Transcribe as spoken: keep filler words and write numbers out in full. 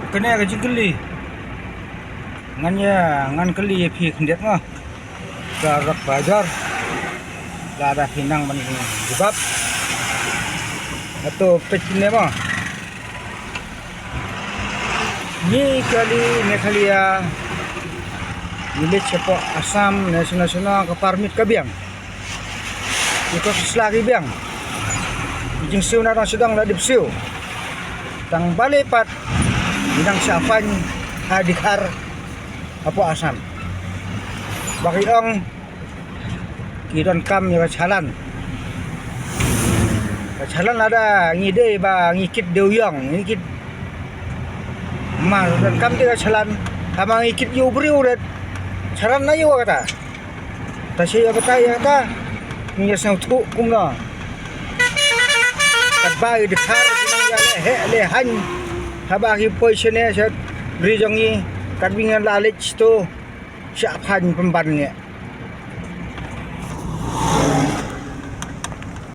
Kane ka jingkylli ngan ïa, ngan kylli ïa phi khyndiat mo. Ka rak bajar lada phi nang ban jubab. Ato peit ne mo. Ngi kali Meghalaya, ngi leit shapoh Assam ne shano shano, ka permit ka biang. Ïa ka sla ki biang. Ki jingsiew na dang sdang la dep siew. Tang balei pat ngi dang shah fine ha Dkhar hapoh Assam. Ba ki ong ki donkam ïa ka challan. Ka challan lada ngi dei ba ngi kit dewïong, ngi kit, ma donkam te ka challan. Haba ngi kit ïa u briew ret, challan na ïa kata. Ta shu ïa batai ïa kata. Ngi ïa sngewthuh kumno. Katba i Dkhar ki nang ïa leh heh leh haiñ. Haba ki poi shane sha ri jong ngi, katba ngi la leit shito, shah fine pynban ngi.